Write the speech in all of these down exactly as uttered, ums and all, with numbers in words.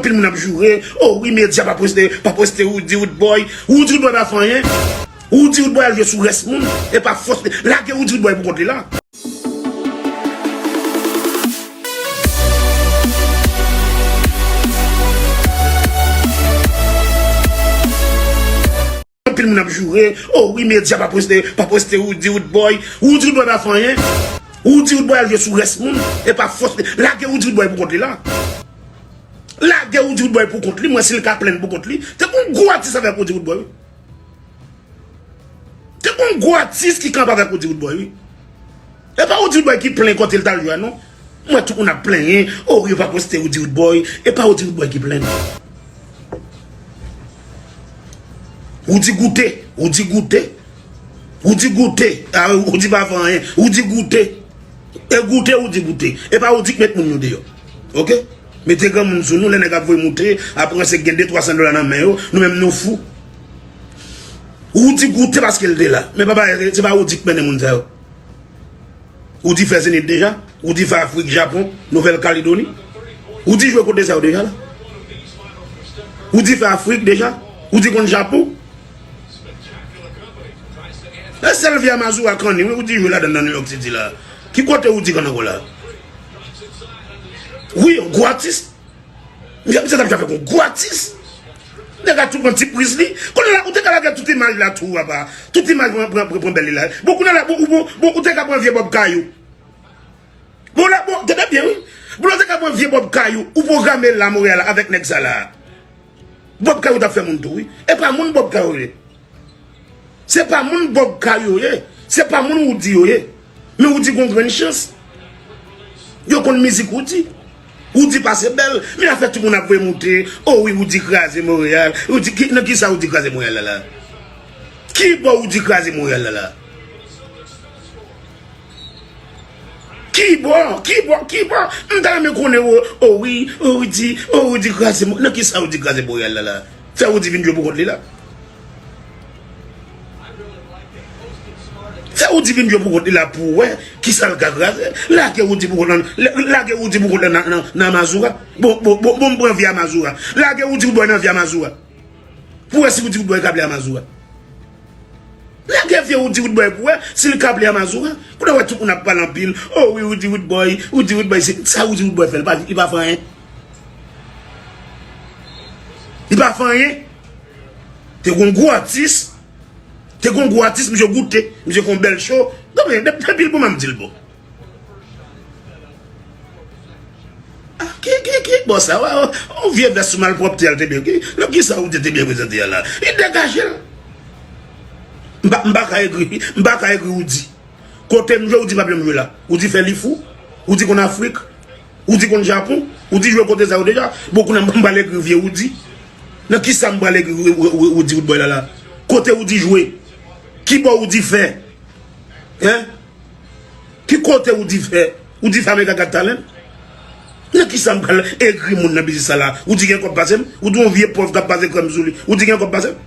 Anpil moun ap joure, oh wi, medya pa poste, pa poste Roody Roodboy. Roody Roodboy pa fè anyen. Roody Roodboy al jwe sou rès moun, e pa fòs. Lage Roody Roodboy pou kont li la. Anpil moun ap joure, oh wi, medya pa poste, pa poste Roody Roodboy. Roody Roodboy pa fè anyen. Roody Roodboy al jwe sou rès moun, e pa fòs. Lage Roody Roodboy pou kont li la. Lage Roody Roodboy pou kont li, m wè si l ka plenn pou kont li. Te gon gwo atis avèk Roody Roodboy, wi. Te gon gwo atis ki kanpe avèk Roody Roodboy, wi. E pa Roody Roodboy ki plenn kote l t al jwe a, non. M wè tout moun ap plenyen, oh, yo pa poste Roody Roodboy. E pa Roody Roodboy ki plenn. Roody goute, Roody goute. Roody goute. Ah, Roody pa fè anyen. Roody goute. E goute, Roody goute. E pa Roody k met moun yo deyò. Oke? Mete granmoun sou nou, lè nèg ap voye moute, ap ranse gen de twa san dola nan men yo, nou menm nou fou. Roody goute paske l te la. Men papa, se pa Roody k mennen moun sa yo. Roody fè Zenith deja? Roody fè Afrik, Japon, Nouvèl Kaledoni? Roody jwe kote sa yo deja la? Roody fè Afrik deja? Roody konn Japon? E sèl vye Amazura kanni, wi, Roody jwe ladan nan New York City la. Ki kote Roody kann ankò la? Wi, yon gwo atis. Misye, misye t ap fè yon gwo atis. Nèg la tou pran ti priz li. Kounye la, ou te ka lage tout imaj la tou, papa. Tout imaj pran, pran, pran, pran bèl li la. Bon, kounye la, bon, bon, bon, ou te ka pran vye Bob Kayou. Bon, la, bon, tande byen, wi. Bon, la, ou te ka pran vye Bob Kayou, ou pwograme la Montréal avèk nèg sa la. Bob Kayou t ap fè moun tou, wi. E pa moun Bob Kayou ye. Se pa moun Bob Kayou yo ye. Se pa moun Roody yo ye. Men Roody gon grenn chans. Yo konn mizik Roody. Roody pase bèl. Men afè tout moun ap voye moute. Oh wi, Roody kraze Montréal. Roody, ki, nan ki sa Roody kraze Montréal la la? Ki bò Roody kraze Montréal la la? Ki bò? Ki bò? Ki bò? M ta renmen konnen, o, o wi, o Roody, o Roody kraze mo-, nan ki sa Roody kraze Montréal la la? Fè Roody vin jwe pou kont li la. Fè Roody vin jwe pou kont li la pou wè ki sa l ka kraze. Lage Roody pou kont lan, la-, lage Roody pou kont lan nan, nan, nan Amazura. Bon, bon, bon, bon, m pran vye Amazura. Lage Roody pou bò nan vye Amazura. Pou wè si Roody Roodboy ka ple Amazura. Lage vye Roody Roodboy pou wè si l ka ple Amazura. Kounye a wè tout moun ap pale anpil. Oh wi, Roody Roodboy, Roody Roodboy, se sa Roody Roodboy fè, li pa, li pa fè anyen. Li pa fè anyen. Te gon gwo atis. Te gon gwo atis, misye goute. Misye fè yon bèl show. Depi, depi, depi l bon, m ap di l bon. Ah, ki, ki, ki bò sa? Wè, yon vye vès sou malpwòpte a l te byen. Ki, nan ki sa Roody te byen prezante a la? Li degaje l. M pa, m pa ka egri, m pa ka egri Roody. Kote m jwe, Roody pa byen jwe la. Roody fè li fou. Roody konn Afrik. Roody konn Japon. Roody jwe kote sa yo deja. Bon, kounye a m pral egri vye Roody. Nan ki sa m pral egri Ro-, Ro-, Ro-, Roody Roodboy la la? Kote Roody jwe? Ki bò Roody fè? Hein? Ki kote Roody fè? Roody fè America Got Talent? Nan ki sa m pral egri moun nan biznis sa la? Roody gen kòb pase m? Roody yon vye pòv k ap pase krèm sou li. Roody gen kòb pase m?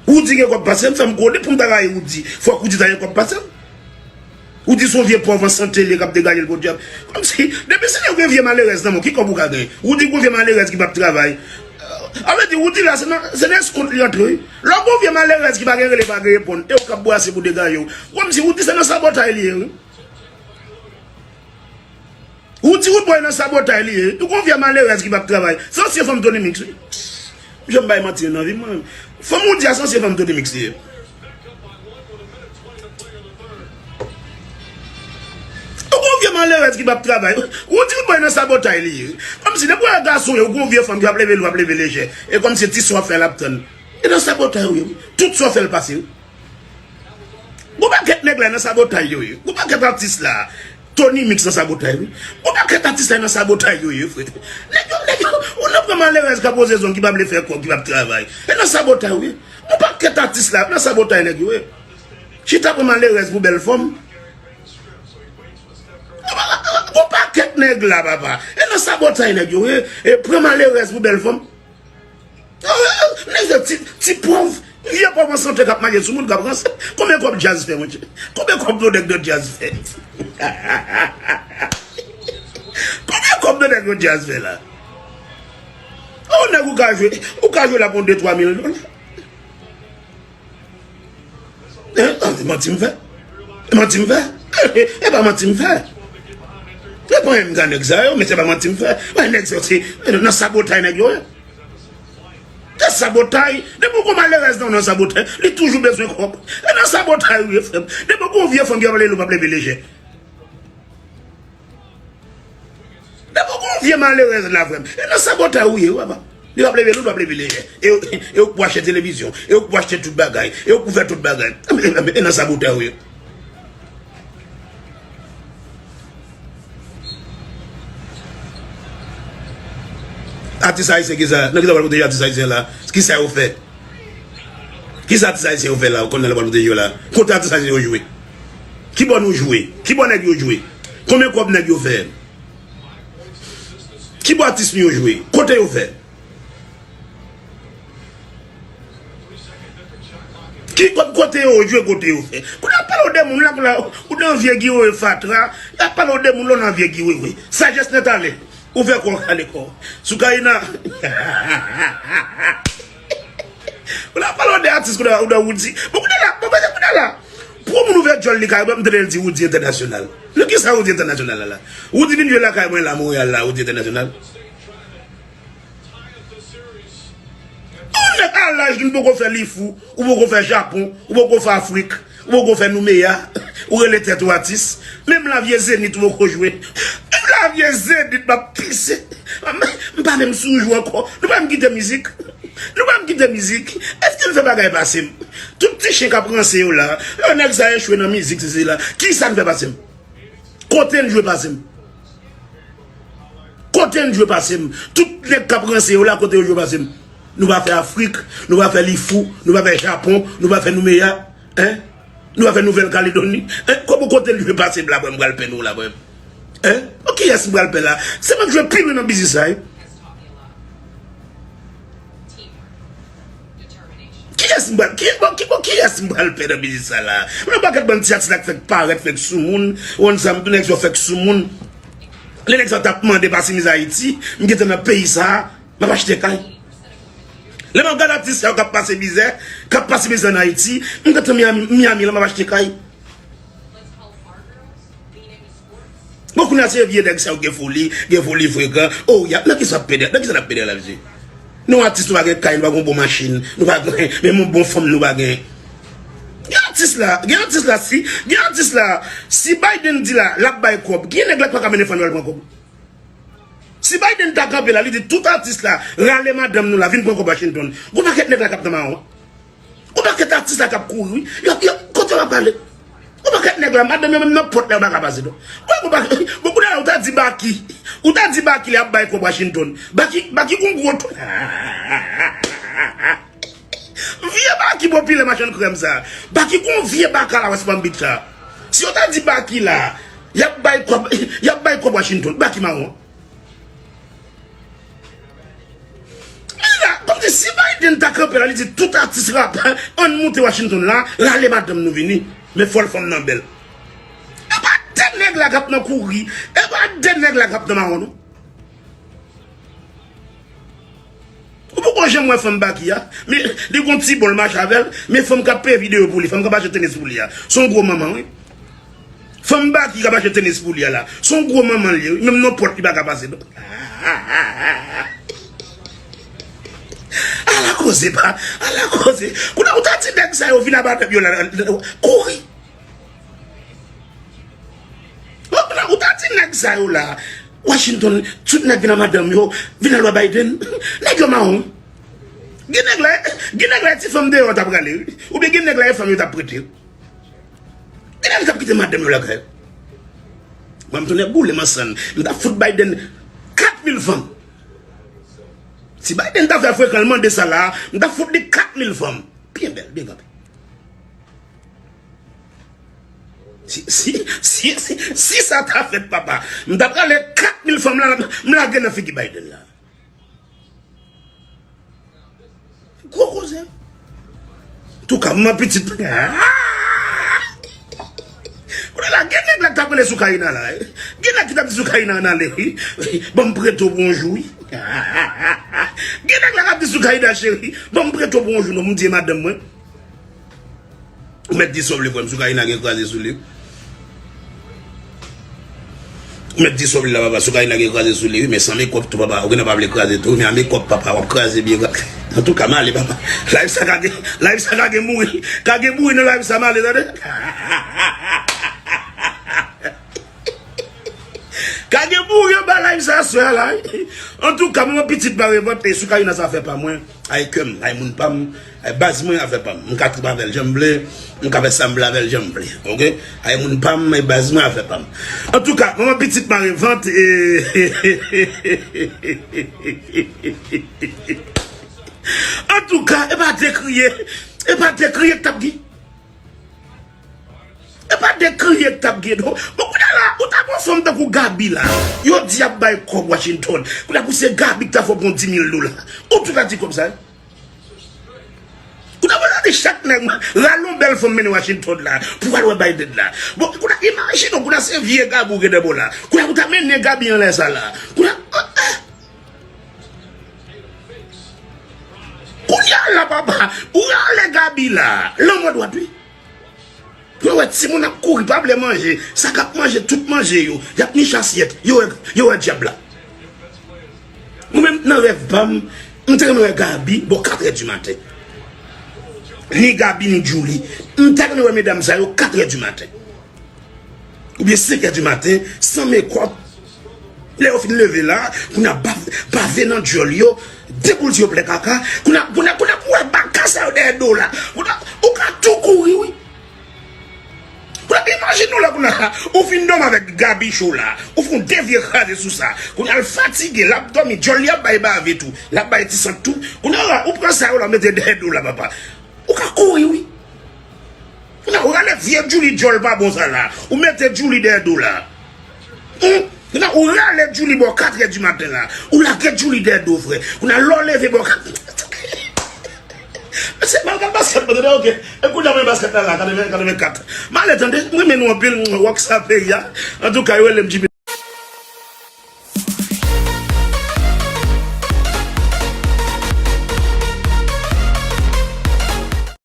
Roody gen kòb pase m? Fè m konnen pou m ta rayi Roody. Fòk Roody ta gen kòb pase m. Roody se yon vye pòv an sante li ye k ap degaje l podyab. Kòmsi, depi se yon vye malerèz nan men w, ki kòb ou ka genyen? Roody gon vye malerèz ki p ap travay. A vle di, Roody la, se nan, se nan eskont li antre, wi. Lè w gon vye malerèz ki pa gen rele, pa gen reponn, e w k ap brase pou degaje w. Kòmsi Roody se nan sabotay li ye, wi. Roody Roodboy nan sabotay li ye. Ou gon vye malerèz ki p ap travay. Se ansyen fanm Tony Mix, wi. Janm bay manti nan vi m, mwen. Fanm Roody a se ansyen fanm Tony Mix li ye. Ou gon vye malerèz ki p ap travay. Roody Roodboy nan sabotay li ye. Kòmsi nenpòt gason ye, ou gon vye fanm ki p ap leve l, w ap leve lejè. E kòmsi ti sa w ap fè l ap tann. E nan sabotay ou ye, wi. Tout sa w fè l pase, wi. Gon pakèt nèg la nan sabotay yo ye. Gon pakèt atis la. Tony Mix nan sabotay, wi. Gon pakèt atis la nan sabotay yo ye, frè. Nèg yo, nèg yo, ou nan pran malerèz k ap poze zong, ki pa vle fè kòb, ki p ap travay. E nan sabotay ou ye. Gon pakèt atis la nan sabotay nèg yo ye. Chita pran malerèz pou bèl fanm. Gon pakèt nèg la, papa. E nan sabotay nèg yo ye. E pran malerèz pou bèl fanm. Nèg yo ti, ti pòv, vye pòv an sante k ap mache sou moun k ap ranse. Konbyen kòb djaz fè, monchè? Konbyen kòb nou nèg nan djaz fè? Konbyen kòb nou nèg nan djaz fè la? Nèg ou ka jwe, ou ka jwe la pou de twa mil dola. Hein? Ah, manti m fè? Manti m fè? E pa manti m fè. E pa menm ka nèg sa yo, men se pa manti m fè. Mwen nèg sa yo se nan sabotay nèg yo ye. Se sabotay. Depi w gon malerèz nan, nan sabotay, li toujou bezwen kòb. E nan sabotay ou ye, frè m. Depi w gon vye fanm ki ap leve l, ou p ap leve lejè. Depi w gon vye malerèz la, frè m. E nan sabotay ou ye, wi, papa. Li p ap leve l, ou p ap leve lejè. E, e ou k pou achte televizyon. E ou k pou achte tout bagay. E ou k pou fè tout bagay. E, e, e nan sabotay ou ye. Atis ayisyen ki sa? Nan ki sa w pral pwoteje atis ayisyen la? Ki sa yo fè? Ki sa atis ayisyen yo fè la? Ou konn nan l pral pwoteje yo la? Kote atis ayisyen yo jwe? Ki bò nou jwe? Ki bò nèg yo jwe? Konbyen kòb nèg yo fè? Ki bò atis nou yo jwe? Kote yo fè? Ki kot kote yo jwe, kote yo fè? Kounye a pale w de moun la, kounye a, ou de yon vye giwe fatra, y ap pale w de moun la, w nan vye giwe vre. Sajès nèt ale. Ou fè kò w kale kò w. Soukayina. Ou la pale w de atis, kounye a, ou de Woody. Bon, kounye a la, bon, kounye a la. Pou moun ouvè djòl li kay mwen, m tande l di Woody Entènasyonal. Nan ki sa Woody Entènasyonal la la? Woody vin jwe lakay mwen la, Monreyal la, Woody Entènasyonal. Yon nèg a laj li, m poko fè Lifou, ou poko fè Japon, ou poko fè Afrik, ou poko fè Noumeya, ou rele tèt ou atis. Menm la vye Zenith ou poko jwe. Menm la vye Zenith m ap pise. M, m pa menm sou jou ankò. Nou pa menm kite mizik. Nou pa menm kite mizik. Èske m fè bagay pase m? Tout ti chen k ap ranse yo la, lè nèg sa echwe nan mizik, se, se la. Kisa n fè pase m? Kote n jwe pase m? Kote n jwe pase m? Tout nèg k ap ranse yo la, kote yo jwe pase m? Nou pa fè Afrik, nou pa fè Lifou, nou pa fè Japon, nou pa fè Noumeya, hein? Nou pa fè Nouvèl Kaledoni, hein? Kòman kote n jwe pase m la, mwen m pral pè nou la, mwen? Hein? Bon, kiyès m pral pè la? Se mwen k jwe pi lwen nan biznis la, wi. Kiyès m pral, ki, bon, ki, bon, kiyès m pral pè nan biznis sa la? Yon pakèt bann ti atis la k fèk parèt, fèk sou moun, ou konn sa, m tounen nèg sa yo fèk sou moun. Lè nèg sa yo t ap mande pase miz Ayiti, m gentan nan peyi sa a, m ap achte kay. Lè m ap gade atis sa yo k ap pase mizè, k ap pase mizè an Ayiti, m gentan Miami, Miami la, m ap achte kay. Bon, kounye a se vye nèg sa yo gen foli, gen foli frekan. Oh, y ap, nan kisa ap pede, nan kisa n ap pede la, mesye? Nou atis, nou pa gen kay, nou pa gen bon machin, nou pa gen, menm yon bon fanm, nou pa gen. Gen atis la, gen atis la, si, gen atis la, si Biden di la, l ap bay kòb, gen nèg la k pa ka mennen fanm yo al pran kòb. Si Biden ta kanpe la, li di tout atis la, rale madanm nou la, vin pran kòb Washington. Gon pakèt nèg la k ap nan mawon. Gon pakèt atis la k ap kouri, wi. Y ap, y ap, kote w ap ale? Gon pakèt nèg la, madanm yo menm nan pòt la, yo pa ka pase non. Wi, gon pakèt, bon, kounye a la, ou ta di Baky. Ou ta di Baky, li ap bay kòb Washington. Baky, Baky gon gwo tou. Vye Baky popilè machann krèm sa. Baky gon vye baka la West Palm Beach la. Si yo ta di Baky la, y ap bay kòb, y ap bay kòb Washington. Baky mawon. Men la, kòmsi si Biden ta kanpe la, li di tout atis rap, ann moute Washington la, rale madanm nou vini. Men fò l fanm nan bèl. E pa de nèg la k ap nan kouri, e pa de nèg la k ap nan mawon non. Ou poko janm wè fanm Baky a? Men li gon ti bon l mache avè l, men fanm k ap peye videyo pou li, fanm k ap achte tenis pou li a. Se yon gwo manman, wi. Fanm Baky k ap achte tenis pou li a la. Se yon gwo manman l ye, wi. Menm nan pòt li pa ka pase non. Ala koze pa, ala koze. Kounye a ou ta di nèg sa yo vin aba nèg yo la, kouri. Ou, ou ta di nèg sa yo la, Washington, tout nèg vin a madanm yo, vin al wè Biden. Nèg yo mawon. Gen nèg la, gen nèg la ti fanm deyò t ap rale, wi. Oubyen gen nèg la e fanm yo t ap prete. Gen nèg ki t ap kite madanm yo lakay. Mwen m tounen boule m ansanm. M t ap fout Biden kat mil fanm. Si Biden ta fè frekan l mande sa la, m t ap fout li kat mil fanm. Byen bèl, byen kanpe. Si, si, si, si, si sa ta fèt, papa, m t ap rale kat mil fanm la, m lage nan figi Biden la. Gwo koze. Touka, m an pitit. Kounye a la, gen nèg la k t ap rele Soukayina la, wi. Gen nèg ki t ap di Soukayina ann ale, wi. Ban m prete w pou yon jou, wi. Gen nèg la k ap di Soukaina cheri, ban m prete w pou yon jou non, m di e madanm mwen. Ou mèt di sa w vle, frè m, Soukaina gen kraze sou li. Ou mèt di sa w vle la, papa, Soukaina gen kraze sou li, wi, men san mekòp tou, papa, ou gen pa vle kraze tou, men a mekòp, papa, w ap kraze byen. Antouka, m ale, papa. Live sa ka gen, live sa ka gen mouri. Ka gen mouri nan live sa, m ale, tande. Ka gen bouri anba live sa aswè a la, wi. Antouka, manman pitit mare vant, e Soukaina sa fè pa mwen. Ay kè m, ay moun pa m, ay baz mwen afè pa m. M ka trip avè l jan m vle, m ka fè sa m vle avè l jan m vle. Oke? Ay moun pa m, ay baz mwen afè pa m. Antouka, manman pitit mare vant, e Antouka, e pa de kriye, e pa de kriye k t ap gen. E pa de kriye k t ap gen non. Bon, kounye a la, ou ta gon fanm tankou Gaby la. Yo di y ap bay kòb Washington. Kounye a pou se Gaby k ta fè w pran dis mil dola. Ou tou ta di kòb sa. Kounye a pou ta di chak nèg rale yon bèl fanm mennen Washington la pou al wè Biden la. Bon, kounye a imajine w, kounye a se vye Gaby ou gen nan bò la. Kounye a pou ta mennen Gaby anlè sa la. Kounye a, ah, ah. Kounye a la, papa, ou rale Gaby la. Lanmò dwat, wi. Yo wè timoun ap kouri, pa vle manje. Sa k ap manje, tout manje yo. Y ap niche asyèt. Yo wè, yo wè dyab la. Mwen menm, nan rèv pa m, m te renmen wè Gaby bò katrè di maten. Ni Gaby, ni Djouly. M ta renmen wè medam sa yo katrè di maten. Oubyen senkè di maten, san mekòp. Lè yo fin leve la, kounye a ba-, bave nan dyòl yo, deboul yo plen kaka, kounye a, kounye a, kounye a pou wè baka sa yo dèyè do la. Kounye a, ou ka tou kouri, wi. Kounye a, imajine w la, kounye a, ou fin dòmi avèk Gaby cho la, ou fè yon de vye kraze sou sa. Kounye a, l fatige, l ap dòmi, dyòl li ap bay bave tou, l ap bay ti sant tou. Kounye a, ou pran sa yo la, mete dèyè do la, papa. Ou ka kouri, wi. Kounye a, ou rale vye Djouly dyòl pa bon sa la. Ou mete Djouly dèyè do la. Hum? Kounye a, ou rale Djouly bò katrè di maten la. Ou lage Djouly dèyè do, frè. Kounye a, lè w leve bò kat-, mesye, m al gad baskèt mwen, tande, oke. E kounye a, mwen baskèt la, la, katreven, katreven kat. M ale, tande, m renmen nou anpil, wòk sa peyi a. Antouka, yo rele m Jimmy.